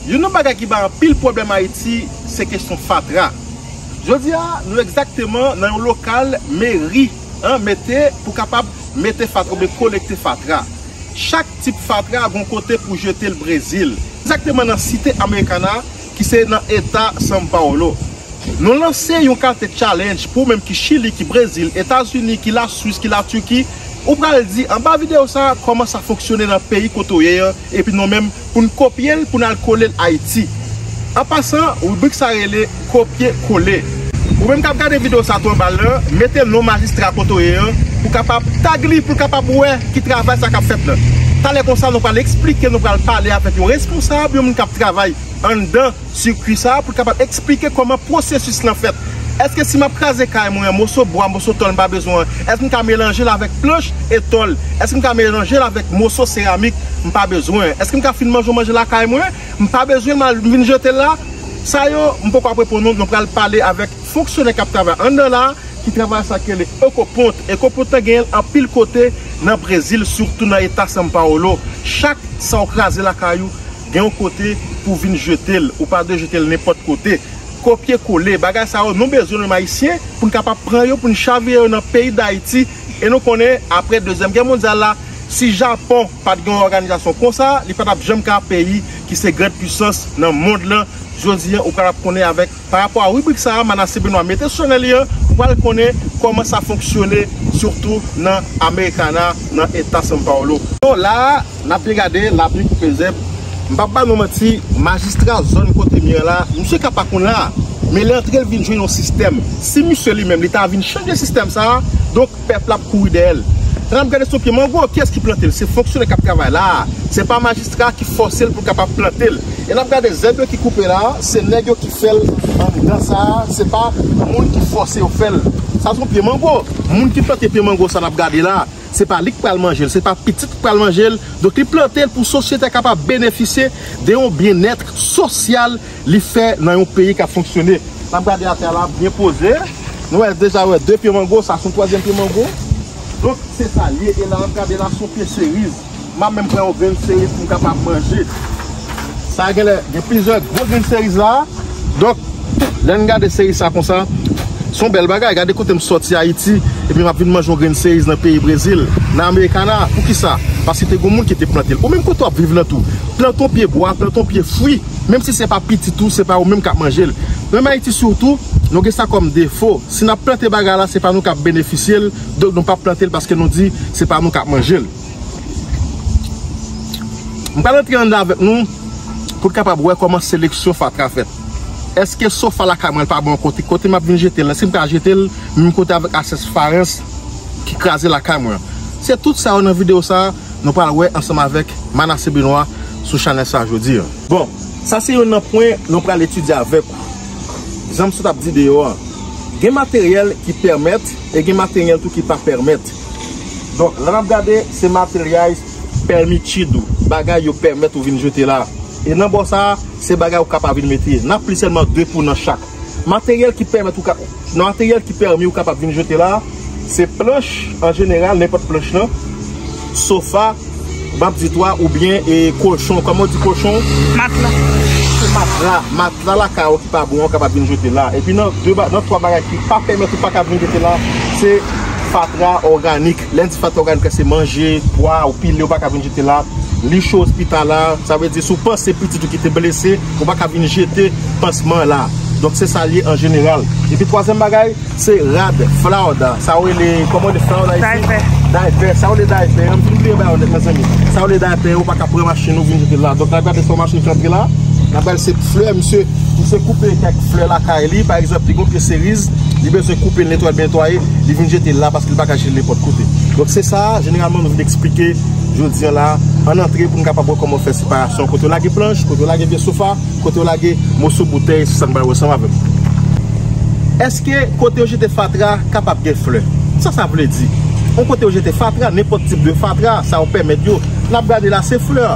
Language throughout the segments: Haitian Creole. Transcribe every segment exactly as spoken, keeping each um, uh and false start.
Youn nan bagay ki bay anpil pwoblèm Ayiti, se kesyon fatra. Jodi a, nou egzakteman nan yon lokal meri, an, mete pou kapab mete fatra oubyen kolekte fatra. Chak tip fatra gon kote pou jete l Brezil. Egzakteman nan Site Americana, ki se nan eta São Paulo. Nou lanse yon kalite challenge pou ou menm ki Chili, ki Brezil, Etazini, ki Laswis, ki Latiki. Ou pral di anba videyo sa a kòman sa fonksyone nan peyi kote w ye an, epi nou menm pou n kopye l, pou n al kole l Ayiti. An pasan, ribrik sa rele kopye kole. Ou menm k ap gade videyo sa tou anba l lan, mete non majistra kote w ye an, pou kapab tag li, pou l kapab wè ki travay sa k ap fèt lan. Talè konsa, nou pral eksplike, nou pral pale avèk yon responsab, yon moun k ap travay anndan sirkwi sa a pou l kapab eksplike kòman pwosesis lan fèt. Èske si m ap kraze kay mwen, moso bwa, moso tòl m pa bezwen an, èske m ka melanje l avèk planch e tòl? Èske m ka melanje l avèk moso seramik m pa bezwen an? Èske m ka fin manje yon manje lakay mwen, m pa bezwen l, m al vin jete l la? Sa yo, m poko ap reponn nou, nou pral pale avèk fonksyonè k ap travay anndan la, ki travay sa ki rele Ecopont. Ecopont lan genyen l anpil kote nan Brezil, sitou nan eta São Paulo. Chak sa w kraze lakay ou, gen yon kote pou vin jete l. Ou pa dwe jete l nenpòt kote. Kopye kole. Bagay sa yo, nou bezwen l menm Ayisyen, pou n kapab pran yo, pou n chavire yo nan peyi Dayiti. E nou konnen, apre Dezyèm Gè Mondyal la, si Japon pa t gen yon òganizasyon konsa, li pa t ap janm ka peyi ki se grand puissance nan mond lan. Jodi an, ou pral ap konnen avèk, pa rapò a ribrik sa a, Manassé Benoît mete sou chanèl li an, ou pral konnen kòman sa fonksyone, sitou nan Americana, nan eta São Paulo. Bon, la a, n ap byen gade, lapli koupe zèb. M p ap ba nou manti, majistra zòn kote m ye an la, misye ka pa konn la, men li antre, l vin jwenn yon sistèm. Si misye li menm, li ta vin chanje sistèm sa a, donk, pèp la ap kouri dèyè l. Lè n ap gade sou pye mango, kiyès ki plante l? Se fonksyonè k ap travay la a. Se pa majistra ki fòse l pou l kapab plante l. E n ap gade zèb yo ki koupe la a, se nèg yo ki fè l anndan sa a, se pa moun ki fòse yo fè l. Sa se yon pye mango. Moun ki plante pye mango sa n ap gade la a, se pa li k pral manje l, se pa pitit k pral manje l. Donk, li plante l pou sosyete a kapab benefisye de yon byennèt sosyal li fè nan yon peyi k ap fonksyone. N ap gade atè a la, byen poze. Nou wè, deja wè de pye mango, sa se yon twazyèm pye mango. Donk, se sa l ye. E la, n ap gade la, se yon pye seriz. M ap menm pran yon grenn seriz pou m kapab manje. Sa genlè, gen plizyè gwo grenn seriz la. Donk, lè n gade seriz sa konsa, se yon bèl bagay. Gade kote m sòti Ayiti, epi m ap vin manje yon grenn seriz nan peyi Brezil, nan Americana. Poukisa? Paske te gen moun ki te plante l. Ou menm kote w ap viv lan tou, plante yon pye bwa, plante yon pye fwi. Menm si se pa pitit ou, se pa ou menm k ap manje l. Menm Ayiti sitou, nou gen sa kòm defo. Si n ap plante bagay la, se pa nou k ap benefisye l, donk nou p ap plante l paske nou di se pa nou k ap manje l. M pral antre anndan avèk nou pou n kapab wè kòman seleksyon fatra fèt. Èske sofa lakay mwen pa bon kote, kote m ap vin jete l, èske m ka jete l menm kote avèk asès farans ki kraze lakay mwen? Se tout sa yo nan videyo sa a. Nou pral wè ansanm avèk Manassé Benoît sou chanèl sa jodi a. Bon, sa se youn nan pwen nou pral etidye avèk ou. Jan m sot ap di deyò an, gen materyèl ki pèmèt e gen materyèl tou ki pa pèmèt. Donk, lè n ap gade, se materiais permitido, bagay yo pèmèt ou vin jete la. E nan bò sa a, se bagay ou kapab vin mete. N ap li sèlman de pou nan chak. Materyèl ki pèmèt ou ka, nan materyèl ki pèmi ou kapab vin jete la, se planch an jeneral, nenpòt planch lan, sofa, m ap di twa, oubyen e kochon, kòman w di kochon? Matla. Se matla, matla lakay ou ki pa bon an, ou kapab vin jete la. Epi nan de ba-, nan twa bagay ki pa pèmèt ou pa ka vin jete la, se fatra òganik. Lè n di fatra òganik, se manje, pwa, ou pile, ou pa ka vin jete la. Liche ospitalár, sa vle di si w panse pitit ou ki te blese, ou pa ka vin jete pansman la. Donk, se sa l ye an jeneral. Epi twazyèm bagay, se rad, flauta. Sa yo rele, kòman yo rele flauta isit? Daypè. Daypè. Sa yo rele daypè. An fin kriye ba yo nèt, mezanmi. Sa yo rele daypè, ou pa ka pran machin ou vin jete la. Donk, n ap gade sa machin ki antre la. N ap gade se flè, misye, misye koupe kèk flè lakay li. Pa egzanp, li gon pye seriz, li bezwen koupe l, netwaye l byen netwaye, li vin jete l la paske li pa ka jete l nenpòt kote. Donk, se sa, jeneralman, nou vin eksplike jodi a la, ann antre pou n kapab wè kòman fè separasyon. Kote yo lage planch, kote yo lage vye sofa, kote yo lage moso boutèy, se sa n pral wè ansanm avè m. Èske kote yo jete fatra kapab gen flè? Sa sa vle di? Yon kote yo jete fatra, nenpòt tip de fatra, sa yo pèmèt yo. N ap gade la, se flè.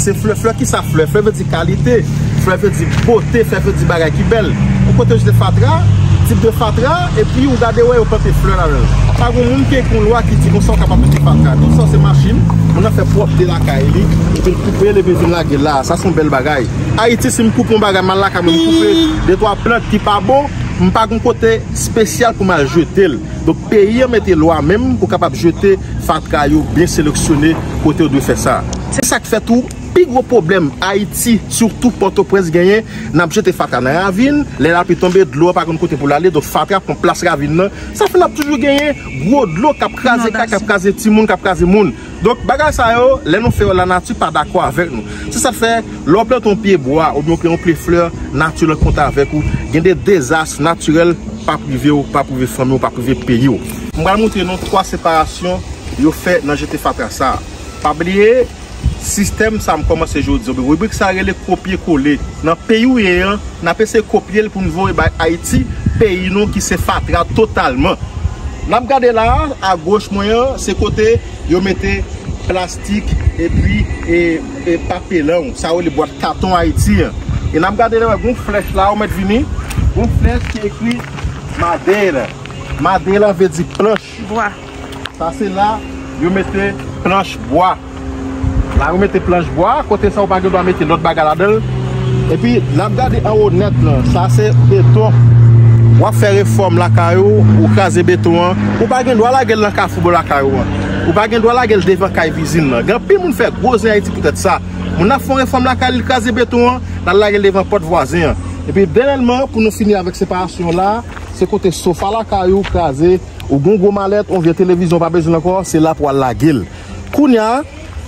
Se flè, flè ki sa flè? Flè vle di kalite, flè vle di bote, flè vle di bagay ki bèl. Yon kote yo jete fatra, tip de fatra, epi ou gade wè yo plante flè ladan l. Pa gen moun ki ekri yon lwa ki di konsa w kapab mete fatra. Donk sa se machin, moun nan fè pwòpte lakay li, epi l koupe l, epi l vin lage l la. Sa se yon bèl bagay. Ayiti, si m koupe yon bagay, m al lakay mwen, m koupe de twa plant ki pa bon, m pa gen kote espesyal pou m al jete l. Donk peyi an mete lwa menm pou kapab jete fatra yo byen seleksyone kote yo dwe fè sa. Se sa k fè tou pi gwo pwoblèm Ayiti, sitou Pòtoprens genyen, n ap jete fatra nan ravin, lè lapli tonbe, dlo a pa konn kote pou l ale, donk fatra pran plas ravin nan. Sa fè n ap toujou genyen gwo dlo k ap kraze kay, k ap kraze timoun, k ap kraze moun. Donk bagay sa yo, lè nou fè yo, lanati pa dakò avèk nou. Se sa k fè, lè w plante yon pye bwa oubyen w plante yon pye flè, nati lan kontan avèk ou. Gen de dezas natirèl p ap rive w, p ap rive fanmi w, p ap rive peyi w. M pral montre nou twa separasyon yo fè nan jete fatra sa a. Pa bliye, sistèm sa a m kòmanse jodi a, ribrik sa a rele kopye kole. Nan peyi w ye an, n ap eseye kopye l pou n voye bay Ayiti, peyi nou ki se fatra totalman. N ap gade la a, agoch mwen an, se kote yo mete plastik epi e, e papye lanw, sa yo rele bwat katon Ayiti an. E n ap gade la, wè, gon flèch la, ou mèt vini, gon flèch ki ekri madera. Madera vle di planch. Bwa. Sa se la yo mete planch bwa. La yo mete planch bwa, kote sa ou pa gen dwa mete lòt bagay ladan l. Epi, n ap gade anwo nèt lan, sa se beton. W ap fè refòm lakay ou, ou kraze beton an. Ou pa gen dwa lage l nan kafou bò lakay ou an. Ou pa gen dwa lage l devan kay vizin nan. Gen anpil moun fè gwo zen Ayiti poutèt sa. Moun nan fè yon refòm lakay li, l kraze beton an, l al lage l devan pòt vwazen an. Epi, dènyèman, pou nou fini avèk separasyon la, se kote sofa lakay ou kraze, ou gen yon gwo malèt, yon vye televizyon, ou pa bezwen l ankò, se la pou w al lage l. Kounye a,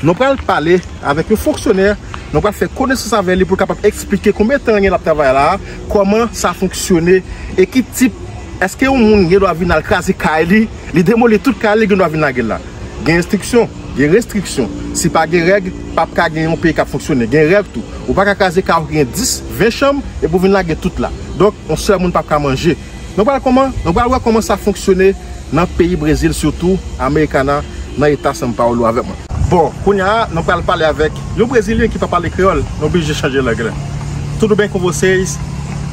nou pral pale avèk yon fonksyonè, nou pral fè konesans avè li pou l kapab eksplike konbyen tan l gen l ap travay la, kòman sa fonksyone, e ki tip, èske yon moun gen dwa vin al kraze kay li, li demoli tout kay li, gen dwa vin lage l la. Gen enstriksyon, gen restriksyon. Si pa gen règ, p ap ka gen yon peyi k ap fonksyone. Gen règ tou. Ou pa ka kraze kay ou ki gen dis, ven chanm, epi w vin lage tout la. Donk, yon sèl moun p ap ka manje. Nou pral kòman, nou pral wè kòman sa fonksyone nan peyi Brezil, sitou Americana, nan eta São Paulo avèk mwen. Bon, kounye a, nou pral pale avèk yon Brezilyen ki pa pale kreyòl, nou blije chanje lang la. Tudo bem com vocês?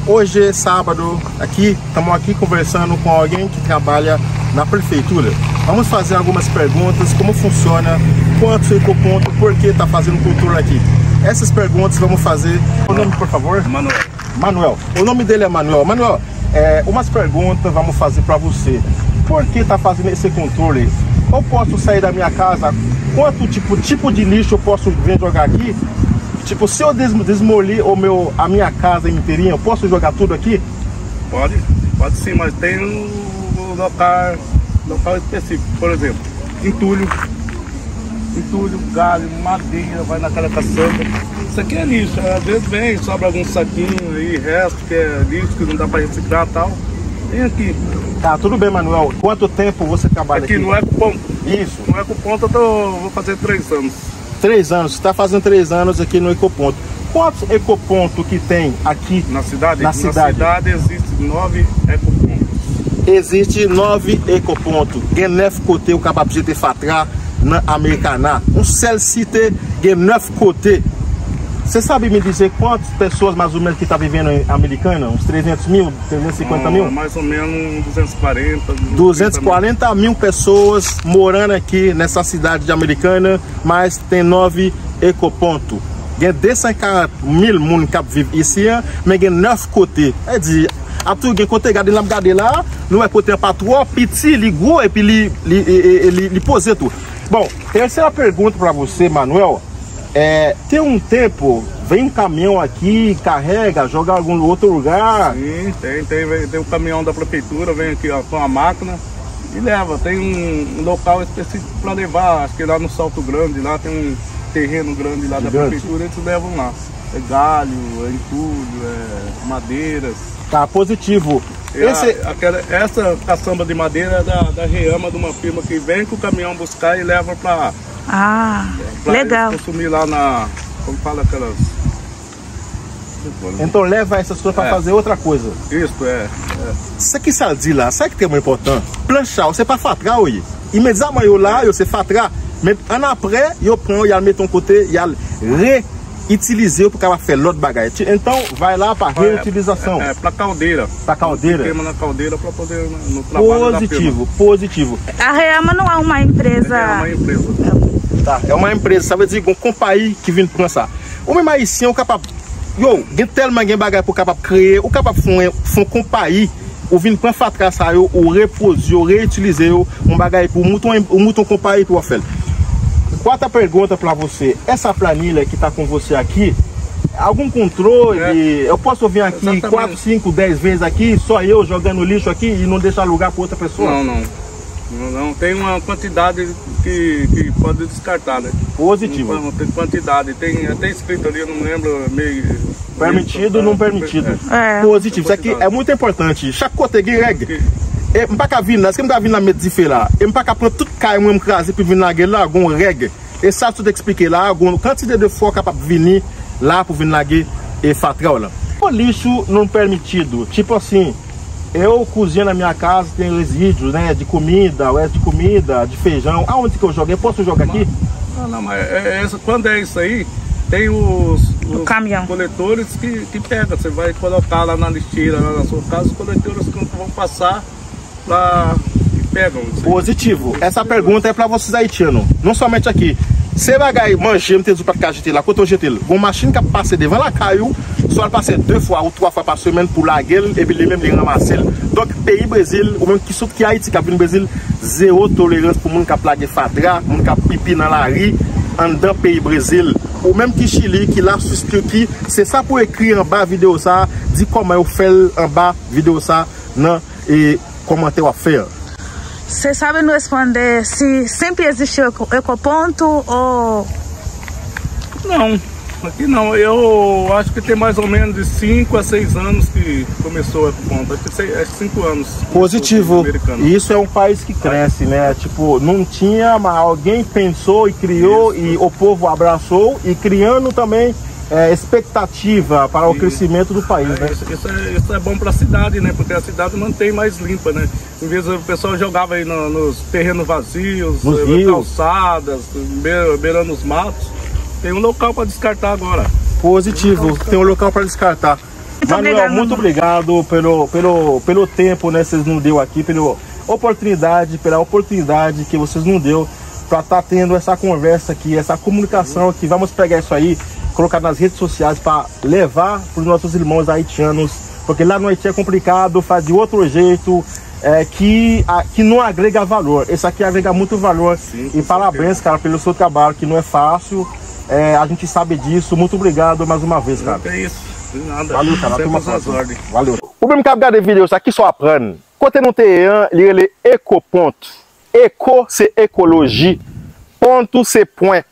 Hoje, sábado, aqui, estamos aqui conversando com alguém que trabalha na prefeitura. Vamos fazer algumas perguntas, como funciona, quantos ecopontos, por que está fazendo controle aqui. Essas perguntas vamos fazer. O nome, por favor? Manuel. Manuel. O nome dele é Manuel. Manuel, é, umas perguntas vamos fazer para você. Por que está fazendo esse controle? Eu posso sair da minha casa? Quanto tipo, tipo de lixo eu posso vir jogar aqui? Tipo, se eu des- desmolir o meu, a minha casa inteirinha, eu posso jogar tudo aqui? Pode, pode sim, mas tem um local, local específico, por exemplo, entulho, entulho, galho, madeira, vai naquela caçamba. Isso aqui é lixo, às vezes vem, sobra algum saquinho aí, resto que é lixo, que não dá pra reciclar e tal. Vem aqui. Tá, tudo bem, Manuel. Quanto tempo você trabalha aqui? Aqui no Ecoponto. Isso. No Ecoponto eu tô, vou fazer três anos. Três anos, está fazendo três anos aqui no Ecoponto. Quantos ecopontos que tem aqui na cidade? Na cidade. Na cidade existe nove ecopontos. Existe nove ecopontos. Gen nèf kote ou kapab jete fatra nan Americana. Un sèl site, gen nèf kote. Você sabe me dizer quantas pessoas mais ou menos que está vivendo em Americana? Uns trezentos mil, trezentos e cinquenta mil? Não, mais ou menos duzentos e quarenta, duzentos e quarenta mil pessoas morando aqui nessa cidade de Americana, mas tem nove ecoponto. Gen de san karant mil moun k ap viv isi an, men gen nèf kote. E di, ap tou gen kote, gade, n ap gade la, nou wè kote an pa twò piti, li gwo, epi li, li, e, e, e, li, li poze tou. Bom, terceira pergunta para você, Manuel. É, tem um tempo, vem caminhão aqui, carrega, joga algum outro lugar. Sim, tem, tem, vem- tem um caminhão da prefeitura, vem aqui, ó, com a máquina e leva. Tem um, um local específico para levar, acho que lá no Salto Grande, lá tem um terreno grande lá da Gigante. Prefeitura, eles levam lá. É galho, é entulho, é madeiras. Tá positivo. E a- Esse aquela, essa caçamba de madeira é da, da Reama, de uma firma que vem com o caminhão buscar e leva para Ah, pra eles legal. Consumir lá na, como fala aquelas. Então leva essas coisas pra É. Fazer outra coisa. Isso, é, é. Sa ki sa l di la, sa ki trè enpòtan. Planch sa yo, se pa fatra yo ye. Imedyatman yo la, yo se fatra. Men ann apre, yo pran yo, y al mete yon kote, y al re itilize yo pou kapab fè lòt bagay. Então, vai lá para a reutilização. É, é, pra caldeira. Pra caldeira. Queima na caldeira pra poder, no trabalho da firma. Positivo, positivo. Arreia não é uma empresa. É uma empresa. Tá, é uma empresa, sa vle di gon konpayi ki vin pran sa. Ou menm ayisyen, ou kapab, yo, gen tèlman gen bagay pou kapab kreye, ou kapab fè yon, fè yon konpayi, ou vin pran fatra sa yo, ou repoze yo, reitilize yo, yon bagay pou mouton, ou mouton konpayi pou w ap fè l. Quarta pergunta pra você, essa planilha que tá com você aqui, algum controle? É. Eu posso vir aqui quatro, cinco, dez vezes aqui, só eu jogando lixo aqui e não deixar lugar pra outra pessoa? Não, não. Não, não. Tem uma quantidade que, que pode descartar, né? Positivo. Não, tem quantidade. Tem até escrito ali, eu não lembro, meio... Permitido, não permitido. É. Positivo. Isso aqui é muito importante. Chak kote gen règ. E m pa ka vin la. Èske m ka vin la met dife la? E m pa ka pran tout kay mwen m kraze pou vin lage la, gon règ. E sa tout eksplike la, gon kantite de fwa w kapab vini la pou vin lage e fatra w la. O lixo não permitido, tipo assim, eu cozinho na minha casa, tem resíduos, né, de comida, o resto de comida, de feijão. Aonde que eu jogo? Eu posso jogar aqui? Não, não, mas é, é, essa, quando é isso aí, tem os, os coletores que, que pegam. Você vai colocar lá na lixeira, lá na sua casa, os coletores que vão passar lá e pegam. Positivo. Essa pergunta é pra vocês haitianos, não somente aqui. Se bagay manje, m te di w pa t ka jete la, kote w jete l? Gon machin k ap pase devan lakay ou, swa l pase de fwa ou twa fwa pa semèn pou lage l, epi li menm li ranmase l. Donk, peyi Brezil, ou menm ki sot ki Ayiti k ap vin Brezil, zewo tolerans pou moun k ap lage fatra, moun k ap pipi nan lari, anndan peyi Brezil. Ou menm ki Chili, ki la Swiss, Turquie, se sa pou ekri anba videyo sa, di kòman yo fè l anba videyo sa nan e kòmantè w ap fè an. Você sabe nos responder se sempre existiu eco, ecoponto ou... Não, aqui não. Eu acho que tem mais ou menos de cinco a seis anos que começou o ecoponto. Acho que sei- acho que cinco anos. Positivo. Americano. E isso é um país que cresce, né? Tipo, não tinha, mas alguém pensou e criou e o povo abraçou e criando também é, expectativa para o crescimento do país, né? Isso, isso é, isso é bom para a cidade, né? Porque a cidade mantém mais limpa, né? Em vez do pessoal jogava aí no- nos terrenos vazios, nos eh, rios, calçadas, be- beirando os matos, tem um local para descartar agora. Positivo, tem um local para descartar. Muito Manuel, obrigado, muito obrigado pelo, pelo, pelo tempo, né, vocês nos deu aqui, pela oportunidade, pela oportunidade que vocês nos deu para estar tendo essa conversa aqui, essa comunicação que vamos pegar isso aí, colocar nas redes sociais para levar para os nossos irmãos haitianos, porque lá no Haiti é complicado, faz de outro jeito, é, que, a, que não agrega valor. Esse aqui agrega muito valor. Sim, com certeza. E parabéns, cara, pelo seu trabalho, que não é fácil. É, a gente sabe disso. Muito obrigado mais uma vez, cara. Não tem isso. De nada. Valeu, cara. Até uma próxima. Sempre às ordens. Valeu. Ou menm k ap gade videyo sa, kisa w aprann? Kote nou te ye an, li rele Ecoponto. Eco se ekoloji. Ponto se pwen.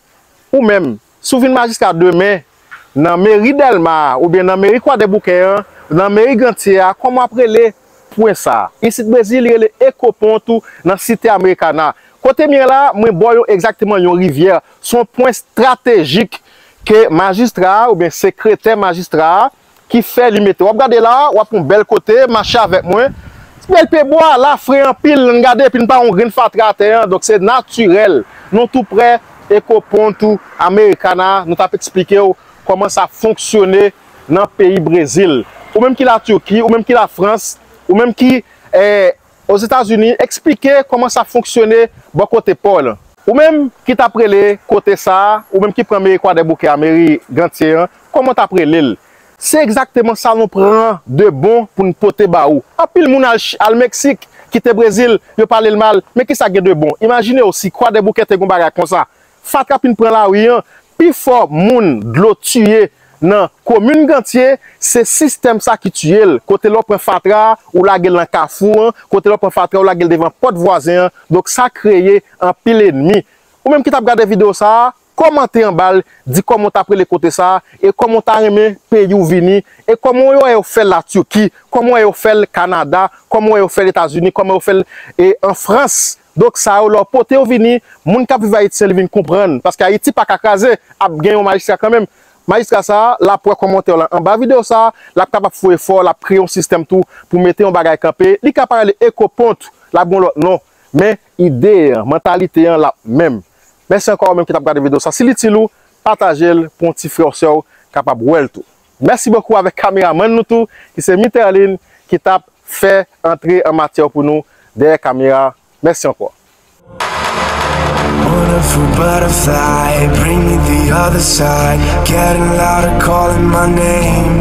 Ou menm, si w vin majistra demen, nan meri Dèlma a, oubyen nan meri Kwadèboukè an, nan meri Gantye a, kòman w ap rele pwen sa a? Isit Brezil, li rele Ecoponto nan Site Americana. Kote m ye la, mwen bò yon, egzakteman yon rivyè. Se yon pwen estratejik ke majistra a, oubyen sekretè majistra a, ki fè li mete. W ap gade la, w ap yon bèl kote, mache avèk mwen. Bèl pye bwa, la fre anpil, n gade, epi n pa yon grenn fatra atè an, donk se natirèl. Nou tou prè Ecoponto Americana, nou t ap eksplike w kòman sa fonksyone nan peyi Brezil. Ou menm ki la Turki, ou menm ki la Frans, ou menm ki, eh, Ozetazini, eksplike kòman sa fonksyone bò kote pò lan. Ou menm ki t ap rele kote sa a, ou menm ki pran meri Kwadèboukè a, meri Gantye an, kòman w t ap rele l? Se egzakteman sa nou pran de bon pou n pote ba ou. Anpil moun al, al Meksik, kite Brezil, yo pale l mal. Men kisa k gen de bon? Imajine w si Kwadèboukè te gen yon bagay konsa. Fatra fin pran lari an, pifò moun dlo tiye nan komin Gantye, se sistèm sa ki tiye l. Kote lè w pran fatra a, ou lage l nan kafou an, kote lè w pran fatra a, ou lage l devan pòt vwazen an. Donk sa kreye anpil ènmi. Ou menm ki t ap gade videyo sa a, kòmante anba l, di kòman w t ap rele kote sa a, e kòman w ta renmen peyi w vini, e kòman w wè yo fè l Latiki, kòman w wè yo fè l Kanada, kòman w wè yo fè l Etazini, kòman yo fè l, e, an Frans. Donk sa yo, lè w pote yo vini, moun k ap viv Ayiti an, li vin konprann. Paske Ayiti pa ka kraze, ap gen yon majistra kanmenm. Majistra sa a, l ap wè kòmantè w lan anba videyo sa a, l ap kapab fè yon efò, l ap kreye yon sistèm tou pou mete yon bagay kanpe. Li ka pa rele Ecoponto, l ap gen yon lòt non. Men ide an, mantalite an, l ap menm. Mèsi ankò ou menm ki t ap gade videyo sa. Si l itil ou, pataje l pou yon ti frè w sè w kapab wè l tou. Mèsi bokou avèk kameramann nou tou, ki se Miterlin, ki t ap fè antre an matyè pou nou dèyè kamera. Mèsi ankò. Wonderful butterfly, bring me the other side. Getting louder, calling my name.